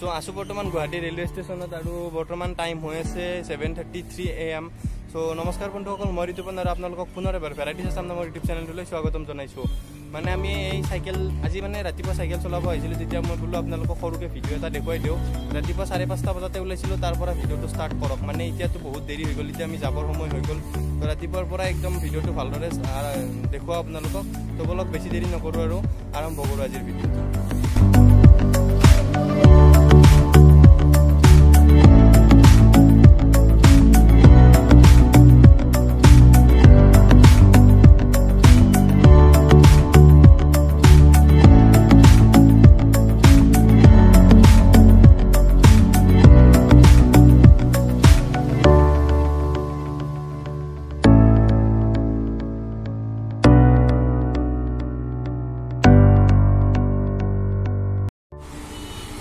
চ' আছোঁ বৰ্তমান গুৱাহাটী ৰেলৱে ষ্টেচনত আৰু বৰ্তমান টাইম হৈ আছে 7:33 AM। চ' নমস্কাৰ বন্ধুসকল, মই ঋতুপন আৰু আপোনালোকক পুনৰ এবাৰ ভেৰাইটিজ আছাম নামৰ ইউটিউব চেনেলটোলৈ স্বাগতম জনাইছোঁ। মানে আমি এই চাইকেল আজি মানে ৰাতিপুৱা চাইকেল চলাব আহিছিলোঁ, তেতিয়া মই বোলো আপোনালোকক সৰুকৈ ভিডিঅ' এটা দেখুৱাই দিওঁ। ৰাতিপুৱা 5:30 বজাতে ওলাইছিলোঁ, তাৰ পৰা ভিডিঅ'টো ষ্টাৰ্ট কৰক। মানে এতিয়াতো বহুত দেৰি হৈ গ'ল, এতিয়া আমি যাবৰ সময় হৈ গ'ল। তো ৰাতিপুৱাৰ পৰা একদম ভিডিঅ'টো ভালদৰে দেখুৱাওঁ আপোনালোকক। তো বলক বেছি দেৰি নকৰোঁ আৰু আৰম্ভ কৰোঁ আজিৰ ভিডিঅ'টো।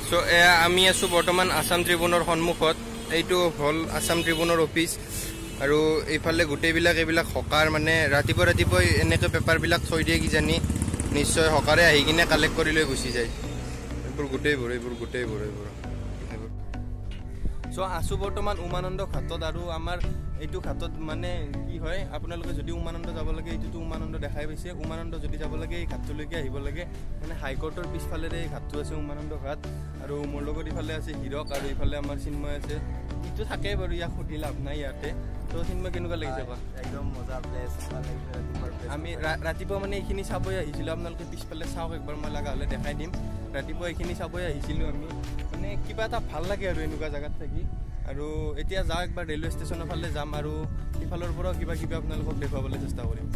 চ' এয়া আমি আছোঁ বৰ্তমান আছাম ট্ৰিবিউনৰ সন্মুখত। এইটো হ'ল আছাম ট্ৰিবিউনৰ অফিচ আৰু এইফালে গোটেইবিলাক এইবিলাক হকাৰ, মানে ৰাতিপুৱা ৰাতিপুৱাই এনেকৈ পেপাৰবিলাক থৈ দিয়ে কিজানি, নিশ্চয় হকাৰে আহি কিনে কালেক্ট কৰি লৈ গুচি যায়। এইবোৰ গোটেইবোৰ এইবোৰ গোটেইবোৰ এইবোৰ। চ' আছোঁ বৰ্তমান উমানন্দ ঘাটত আৰু আমাৰ এইটো ঘাটত মানে কি হয়, আপোনালোকে যদি উমানন্দ যাব লাগে, এইটোতো উমানন্দ দেখাই পাইছে, উমানন্দ যদি যাব লাগে এই ঘাটটোলৈকে আহিব লাগে। মানে হাইকোৰ্টৰ পিছফালেৰে এই ঘাটটো আছে উমানন্দ ঘাট। আৰু মোৰ লগত ইফালে আছে হীৰক আৰু ইফালে আমাৰ চিন্ময় আছে। ইটো থাকেই বাৰু, ইয়াক সুধি লাভ নাই ইয়াতে। তো চিন্ময় কেনেকুৱা লাগিছে কোৱা? একদম মজা প্লেচ, ভাল লাগিছে ৰাতিপুৱাৰ প্লেচ। আমি ৰাতিপুৱা মানে এইখিনি চাবই আহিছিলোঁ, আপোনালোকে পিছফালে চাওক একবাৰ, মই লগা হ'লে দেখাই দিম। ৰাতিপুৱা এইখিনি চাবই আহিছিলোঁ আমি, মানে কিবা এটা ভাল লাগে আৰু এনেকুৱা জেগাত থাকি। আৰু এতিয়া যাওঁ একবাৰ ৰেলৱে ষ্টেচনৰ ফালে যাম আৰু সিফালৰ পৰাও কিবা কিবি আপোনালোকক দেখুৱাবলৈ চেষ্টা কৰিম।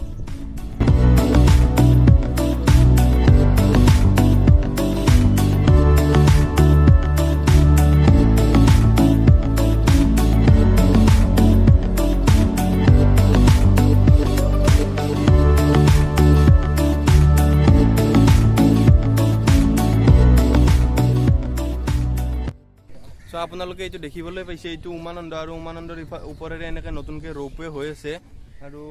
চ' আপোনালোকে এইটো দেখিবলৈ পাইছে, এইটো উমানন্দ আৰু উমানন্দৰ ওপৰেৰে এনেকৈ নতুনকৈ ৰ'পৱে হৈ আছে। আৰু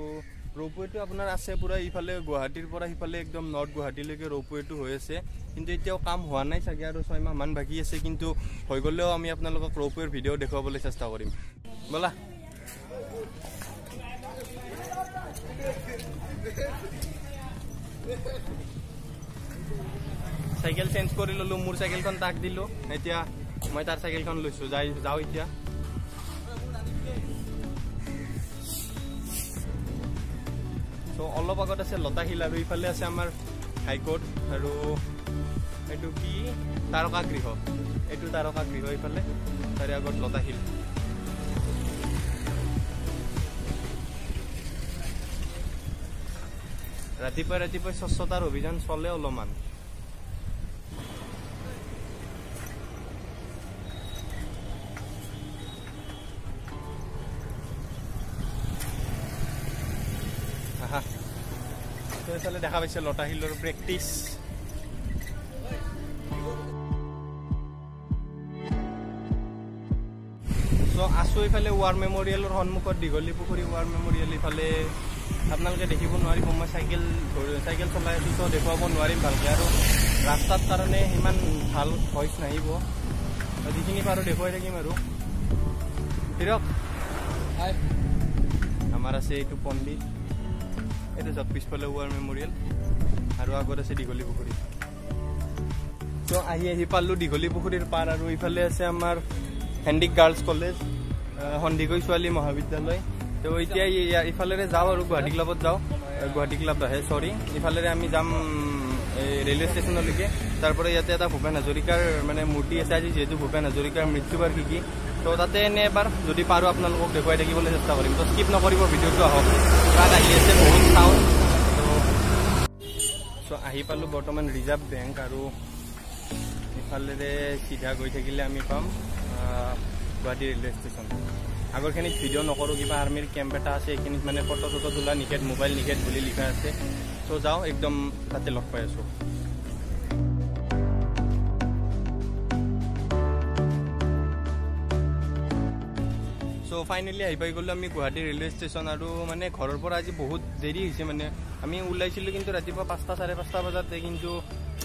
ৰ'পৱেটো আপোনাৰ আছে পূৰা ইফালে গুৱাহাটীৰ পৰা সিফালে একদম নৰ্থ গুৱাহাটীলৈকে ৰ'পৱেটো হৈ আছে, কিন্তু এতিয়াও কাম হোৱা নাই চাগে আৰু 6 মাহমান বাকী আছে। কিন্তু হৈ গ'লেও আমি আপোনালোকক ৰ'পৱেৰ ভিডিঅ' দেখুৱাবলৈ চেষ্টা কৰিম। ব'লা। চাইকেল চেঞ্জ কৰি ল'লোঁ, মোৰ চাইকেলখন তাক দিলোঁ, এতিয়া মই তাৰ চাইকেলখন লৈছোঁ, যাওঁ এতিয়া। চ' অলপ আগত আছে লতাশিল আৰু ইফালে আছে আমাৰ হাইকোৰ্ট আৰু এইটো কি তাৰকাগৃহ, এইটো তাৰকাগৃহ ইফালে, তাৰে আগত লতাশিল। ৰাতিপুৱাই ৰাতিপুৱাই স্বচ্ছতাৰ অভিযান চলে অলপমান। এইফালে দেখা পাইছে লতাশিলৰ প্ৰেক্টিচ। চ' আছোঁ এইফালে ৱাৰ মেমৰিয়েলৰ সন্মুখত, দীঘলী পুখুৰী ৱাৰ মেমৰিয়েল। ইফালে আপোনালোকে দেখিব নোৱাৰিব, মই চাইকেল চলাই আছোঁ, চ' দেখুৱাব নোৱাৰিম ভালকৈ আৰু ৰাস্তাত কাৰণে সিমান ভাল ভইচ নাহিব। যিখিনি পাৰোঁ দেখুৱাই থাকিম আৰু। হীৰক, আমাৰ আছে এইটো পণ্ডিত, এইটো চব পিছফালে ৱাৰ মেমৰিয়েল আৰু আগত আছে দীঘলী পুখুৰী। চ' আহি আহি পালোঁ দীঘলী পুখুৰীৰ পাৰ আৰু ইফালে আছে আমাৰ হেণ্ডিক গাৰ্লছ কলেজ, সন্দিকৈ ছোৱালী মহাবিদ্যালয়। তো এতিয়া ইফালেৰে যাওঁ আৰু গুৱাহাটী ক্লাবত যাওঁ, গুৱাহাটী ক্লাব আহে চৰি, ইফালেৰে আমি যাম এই ৰেলৱে ষ্টেচনলৈকে। তাৰ পৰা ইয়াতে এটা ভূপেন হাজৰিকাৰ মানে মূৰ্তি আছে, আজি যিহেতু ভূপেন হাজৰিকাৰ মৃত্যুবাৰ্ষিকী, তো তাতে এনে এবাৰ যদি পাৰোঁ আপোনালোকক দেখুৱাই থাকিবলৈ চেষ্টা কৰিম। তো স্কিপ নকৰিব ভিডিঅ'টো, আহক। তাত আহি আছে বহুত চাউণ্ড। চ' আহি পালোঁ বৰ্তমান ৰিজাৰ্ভ বেংক আৰু ইফালেৰে চিধা গৈ থাকিলে আমি পাম গুৱাহাটী ৰেলৱে ষ্টেচন। আগৰখিনিত ভিডিঅ' নকৰোঁ, কিবা আৰ্মিৰ কেম্প এটা আছে এইখিনিত, মানে ফটো চটো তোলা নিষেধ, মোবাইল নিষেধ বুলি লিখা আছে। চ' যাওঁ একদম তাতে লগ পাই আছোঁ। চ' ফাইনেলি আহি পাই গ'লোঁ আমি গুৱাহাটী ৰেলৱে ষ্টেচন। আৰু মানে ঘৰৰ পৰা আজি বহুত দেৰি হৈছে, মানে আমি ওলাইছিলোঁ কিন্তু ৰাতিপুৱা 5টা 5:30 বজাতে, কিন্তু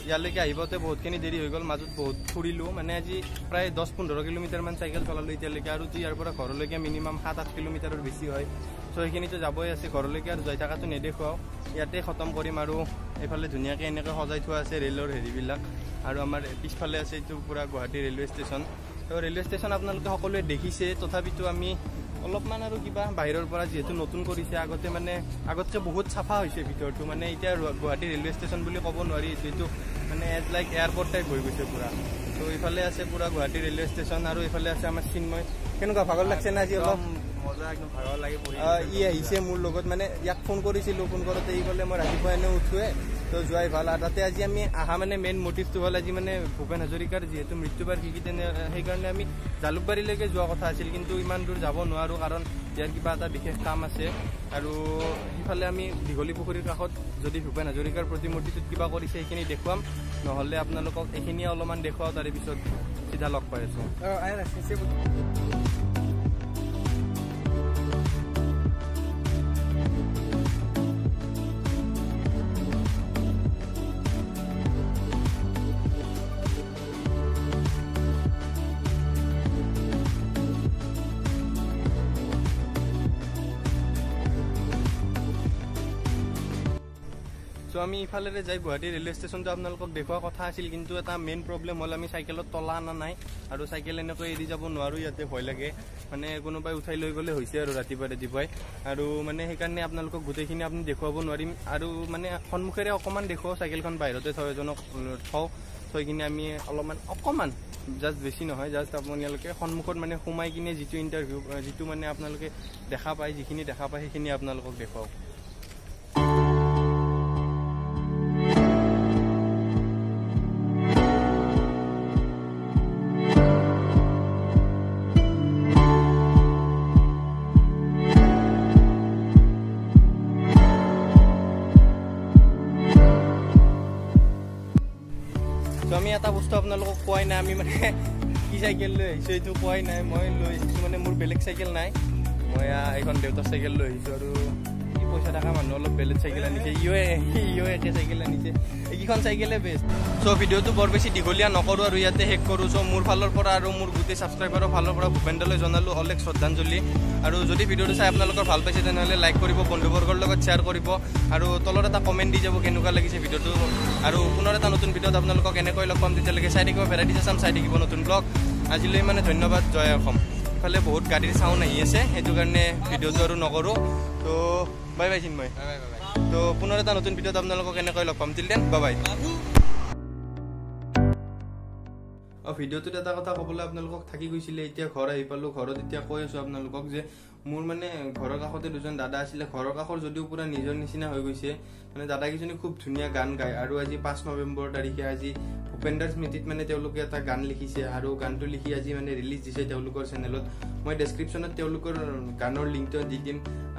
ইয়ালৈকে আহিবতে বহুতখিনি দেৰি হৈ গ'ল, মাজত বহুত ফুৰিলোঁ, মানে আজি প্ৰায় 10-15 কিলোমিটাৰমান চাইকেল চলালোঁ এতিয়ালৈকে। আৰু ইয়াৰ পৰা ঘৰলৈকে মিনিমাম 7-8 কিলোমিটাৰৰ বেছি হয়। চ' সেইখিনিতো যাবই আছে ঘৰলৈকে, আৰু যাই থকাটো নেদেখুৱাওঁ, ইয়াতে খতম কৰিম। আৰু এইফালে ধুনীয়াকৈ এনেকৈ সজাই থোৱা আছে ৰেলৰ হেৰিবিলাক, আৰু আমাৰ পিছফালে আছে এইটো পূৰা গুৱাহাটী ৰেলৱে ষ্টেচন। ত' ৰেলৱে ষ্টেচন আপোনালোকে সকলোৱে দেখিছে, তথাপিতো আমি অলপমান আৰু কিবা বাহিৰৰ পৰা যিহেতু নতুন কৰিছে, আগতে মানে আগতকৈ বহুত চাফা হৈছে ভিতৰটো, মানে এতিয়া গুৱাহাটী ৰেলৱে ষ্টেচন বুলি ক'ব নোৱাৰি, এইটো মানে এজ লাইক এয়াৰপৰ্ট টাইপ হৈ গৈছে পূৰা। ত' ইফালে আছে পূৰা গুৱাহাটী ৰেলৱে ষ্টেচন, আৰু এইফালে আছে আমাৰ চিন্ময়। কেনেকুৱা ভাগৰ লাগছে না আজি? অলপ মজা, একদম ভাগৰ লাগি পৰি। ই আহিছে মোৰ লগত, মানে ইয়াক ফোন কৰিছিলোঁ, ফোন কৰোঁতে ই ক'লে মই ৰাতিপুৱা এনেও উঠোৱে, তো যোৱাই ভাল। আৰু তাতে আজি আমি অহা মানে মেইন মটিভটো হ'ল আজি মানে ভূপেন হাজৰিকাৰ যিহেতু মৃত্যুবাৰ্ষিকী, তেনে সেইকাৰণে আমি জালুকবাৰীলৈকে যোৱা কথা আছিল, কিন্তু ইমান দূৰ যাব নোৱাৰোঁ কাৰণ ইয়াৰ কিবা এটা বিশেষ কাম আছে। আৰু সিফালে আমি দীঘলী পুখুৰীৰ কাষত যদি ভূপেন হাজৰিকাৰ প্ৰতিমূৰ্তিটোত কিবা কৰিছে সেইখিনি দেখুৱাম, নহ'লে আপোনালোকক এইখিনিয়ে অলপমান দেখুৱাওঁ, তাৰে পিছত চিধা লগ পাই আছোঁ। চ' আমি ইফালেৰে যাই গুৱাহাটী ৰেলৱে ষ্টেচনটো আপোনালোকক দেখুওৱা কথা আছিল, কিন্তু এটা মেইন প্ৰব্লেম হ'ল আমি চাইকেলত তলা অনা নাই, আৰু চাইকেল এনেকৈ এৰি যাব নোৱাৰোঁ, ইয়াতে ভয় লাগে, মানে কোনোবাই উঠাই লৈ গ'লে হৈছে আৰু ৰাতিপুৱা ৰাতিপুৱাই, আৰু মানে সেইকাৰণে আপোনালোকক গোটেইখিনি আপুনি দেখুৱাব নোৱাৰিম। আৰু মানে সন্মুখেৰে অকণমান দেখুৱাওঁ, চাইকেলখন বাহিৰতে থওঁ, এজনক থওঁ, থৈ কিনে আমি অলপমান অকণমান জাষ্ট বেছি নহয়, জাষ্ট আপোনালোকে সন্মুখত মানে সোমাই কিনে যিটো ইণ্টাৰভিউ যিটো মানে আপোনালোকে দেখা পায়, যিখিনি দেখা পায় সেইখিনি আপোনালোকক দেখুৱাওঁ। আমি এটা বস্তু আপোনালোকক কোৱাই নাই, আমি মানে কি চাইকেল লৈ আহিছোঁ এইটো কোৱাই নাই। মই লৈ আহিছোঁ মানে মোৰ বেলেগ চাইকেল নাই, মই এইখন দেউতাৰ চাইকেল লৈ আহিছোঁ। আৰু ই পইচা থকা মানুহ অলপ বেলেগ চাইকেল আনিছে, ইও একে চাইকেল আনিছে, এইকেইখন চাইকেলে বেষ্ট। চ' ভিডিঅ'টো বৰ বেছি দীঘলীয়া নকৰোঁ আৰু ইয়াতে শেষ কৰোঁ। চ' মোৰ ফালৰ পৰা আৰু মোৰ গোটেই ছাবস্ক্ৰাইবাৰৰ ফালৰ পৰা ভূপেন দালৈ জনালোঁ অলেখ শ্ৰদ্ধাঞ্জলি। আৰু যদি ভিডিঅ'টো চাই আপোনালোকৰ ভাল পাইছে তেনেহ'লে লাইক কৰিব, বন্ধুবৰ্গৰ লগত শ্বেয়াৰ কৰিব, আৰু তলত এটা কমেণ্ট দি যাব কেনেকুৱা লাগিছে ভিডিঅ'টো। আৰু পুনৰ এটা নতুন ভিডিঅ'ত আপোনালোকক এনেকৈ লগ পাম, তেতিয়ালৈকে চাই থাকিব ভেৰাইটিজ আছাম, চাই থাকিব নতুন ব্লগ। আজিলৈ মানে ধন্যবাদ, জয় অসম। ইফালে বহুত গাড়ীৰ চাউণ্ড আহি আছে, সেইটো কাৰণে ভিডিঅ'টো আৰু নকৰোঁ। ত' বাই বাই চিন্ময়। ত' পুনৰ এটা নতুন ভিডিঅ'ত আপোনালোকক এনেকৈ লগ পাম, টিল then bye bye. ভিডিঅ'টোত এটা কথা ক'বলৈ আপোনালোকক থাকি গৈছিলে, এতিয়া ঘৰ আহি পালোঁ। ঘৰত এতিয়া কৈ আছোঁ আপোনালোকক যে মোৰ মানে ঘৰৰ কাষতে দুজন দাদা আছিলে, ঘৰৰ কাষৰ যদিও পূৰা নিজৰ নিচিনা হৈ গৈছে, মানে দাদাকেইজনী খুব ধুনীয়া গান গায়। আৰু আজি 5 নৱেম্বৰ তাৰিখে আজি ভূপেন দাৰ স্মৃতিত মানে তেওঁলোকে এটা গান লিখিছে, আৰু গানটো লিখি আজি মানে ৰিলিজ দিছে তেওঁলোকৰ চেনেলত। মই ডেছক্ৰিপশ্যনত তেওঁলোকৰ গানৰ লিংকটো দি দিম।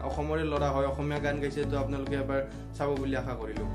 অসমৰে ল'ৰা হয়, অসমীয়া গান গাইছে, তো আপোনালোকে এবাৰ চাব বুলি আশা কৰিলোঁ।